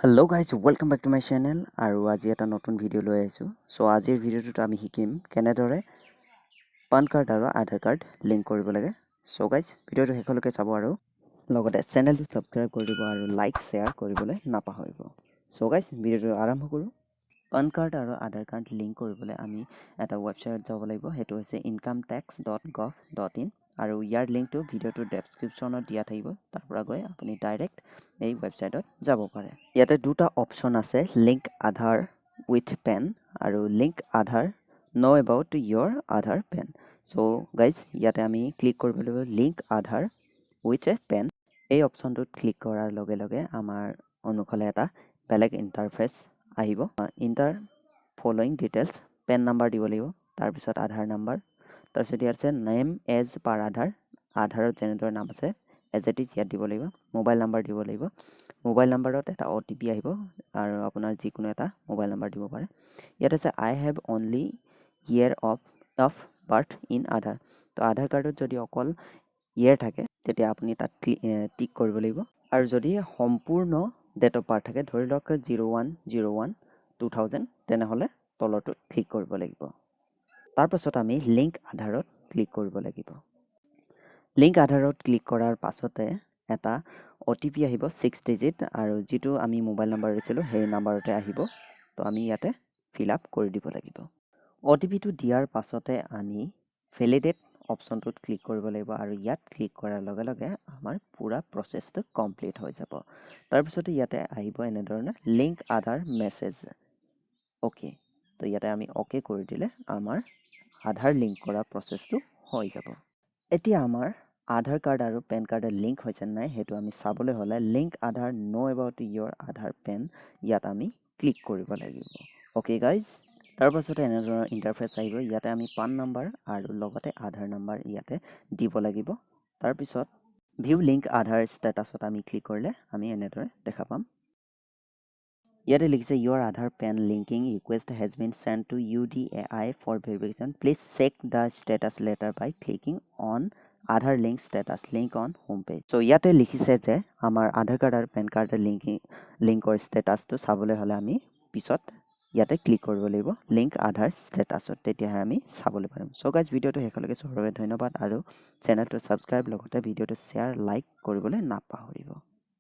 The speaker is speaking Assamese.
Hello guys, welcome back to my channel. আৰু আজি এটা নতুন ভিডিঅ' লৈ আহিছোঁ। চ' আজিৰ ভিডিঅ'টোত আমি শিকিম কেনেদৰে পান কাৰ্ড আৰু আধাৰ কাৰ্ড লিংক কৰিব লাগে। চ' গাইজ, ভিডিঅ'টো শেষলৈকে চাব আৰু লগতে চেনেলটো ছাবস্ক্ৰাইব কৰি দিব আৰু লাইক, শ্বেয়াৰ কৰিবলৈ নাপাহৰিব। চ' গাইজ, ভিডিঅ'টো আৰম্ভ কৰোঁ। পান কাৰ্ড আৰু আধাৰ কাৰ্ড লিংক কৰিবলৈ আমি এটা ৱেবছাইটত যাব লাগিব। সেইটো হৈছে incometax.gov.in আৰু ইয়াৰ লিংকটো ভিডিঅ'টোৰ ডেছক্ৰিপশ্যনত দিয়া থাকিব। তাৰ পৰা গৈ আপুনি ডাইৰেক্ট এই ৱেবছাইটত যাব পাৰে। ইয়াতে দুটা অপশ্যন আছে, লিংক আধাৰ উইথ পেন আৰু link Aadhaar, know about your Aadhaar PAN. So guys, ইয়াতে আমি ক্লিক কৰিব লাগিব link Aadhaar with a pen. এই অপশ্যনটোত ক্লিক কৰাৰ লগে লগে আমাৰ সন্মুখলৈ এটা বেলেগ ইণ্টাৰফেচ আহিব। Enter following details, PAN number দিব লাগিব, তাৰপিছত আধাৰ নাম্বাৰ, তাৰপিছত ইয়াত আছে নেম এজ পাৰ আধাৰ। আধাৰত যেনেদৰে নাম আছে, এজ it is ইয়াত দিব লাগিব। মোবাইল নাম্বাৰ দিব লাগিব। মোবাইল নাম্বাৰত এটা অ'টিপি আহিব আৰু আপোনাৰ যিকোনো এটা মোবাইল নাম্বাৰ দিব পাৰে। ইয়াত আছে "I have only year of birth in Aadhaar"। তো আধাৰ কাৰ্ডত যদি অকল ইয়েৰ থাকে, তেতিয়া আপুনি তাত টিক কৰিব লাগিব আৰু যদি সম্পূৰ্ণ ডেট অফ বাৰ্থ থাকে, ধৰি লওক 01/01/2000, তেনেহ'লে তলৰটোত ক্লিক কৰিব লাগিব। তাৰপাছত আমি লিংক আধাৰত ক্লিক কৰিব লাগিব। লিংক আধাৰত ক্লিক কৰাৰ পাছতে এটা অ'টিপি আহিব, 6 ডিজিট, আৰু যিটো আমি মোবাইল নাম্বাৰ দিছিলোঁ, সেই নাম্বাৰতে আহিব। তো আমি ইয়াতে ফিল আপ কৰি দিব লাগিব। অ'টিপিটো দিয়াৰ পাছতে আমি ভেলিডেট অপশ্যনটোত ক্লিক কৰিব লাগিব আৰু ইয়াত ক্লিক কৰাৰ লগে লগে আমাৰ পূৰা প্ৰচেছটো কমপ্লিট হৈ যাব। তাৰপিছতে ইয়াতে আহিব এনেধৰণে লিংক আধাৰ মেছেজ, অ'কে। তো ইয়াতে আমি অ'কে কৰি দিলে আমাৰ আধাৰ লিংক কৰা প্ৰচেছটো হৈ যাব। এতিয়া আমাৰ আধাৰ কাৰ্ড আৰু পেন কাৰ্ডৰ লিংক হৈছে নাই, সেইটো আমি চাবলৈ হ'লে link Aadhaar, know about your Aadhaar PAN, ইয়াত আমি ক্লিক কৰিব লাগিব। অ'কে গাইজ, তাৰপাছতে এনেধৰণৰ ইণ্টাৰফেচ আহিব। ইয়াতে আমি পান নাম্বাৰ আৰু লগতে আধাৰ নাম্বাৰ ইয়াতে দিব লাগিব। তাৰপিছত ভিউ লিংক আধাৰ ষ্টেটাছত আমি ক্লিক কৰিলে আমি এনেদৰে দেখা পাম। ইয়াতে লিখিছে, "Your Aadhaar PAN linking request has been send to UIDAI for verification. Please check the status later by clicking on Aadhaar link status link on home page." So ইয়াতে লিখিছে যে আমাৰ আধাৰ কাৰ্ড আৰু পেন কাৰ্ডৰ লিংকৰ ষ্টেটাছটো চাবলৈ হ'লে আমি পিছত ইয়াতে ক্লিক কৰিব লাগিব লিংক আধাৰ ষ্টেটাছত, তেতিয়াহে আমি চাবলৈ পাৰিম। চ' গাইজ, ভিডিঅ'টো শেষলৈকে চোৱাৰ বাবে ধন্যবাদ আৰু চেনেলটো ছাবস্ক্ৰাইব, লগতে ভিডিঅ'টো শ্বেয়াৰ, লাইক কৰিবলৈ নাপাহৰিব।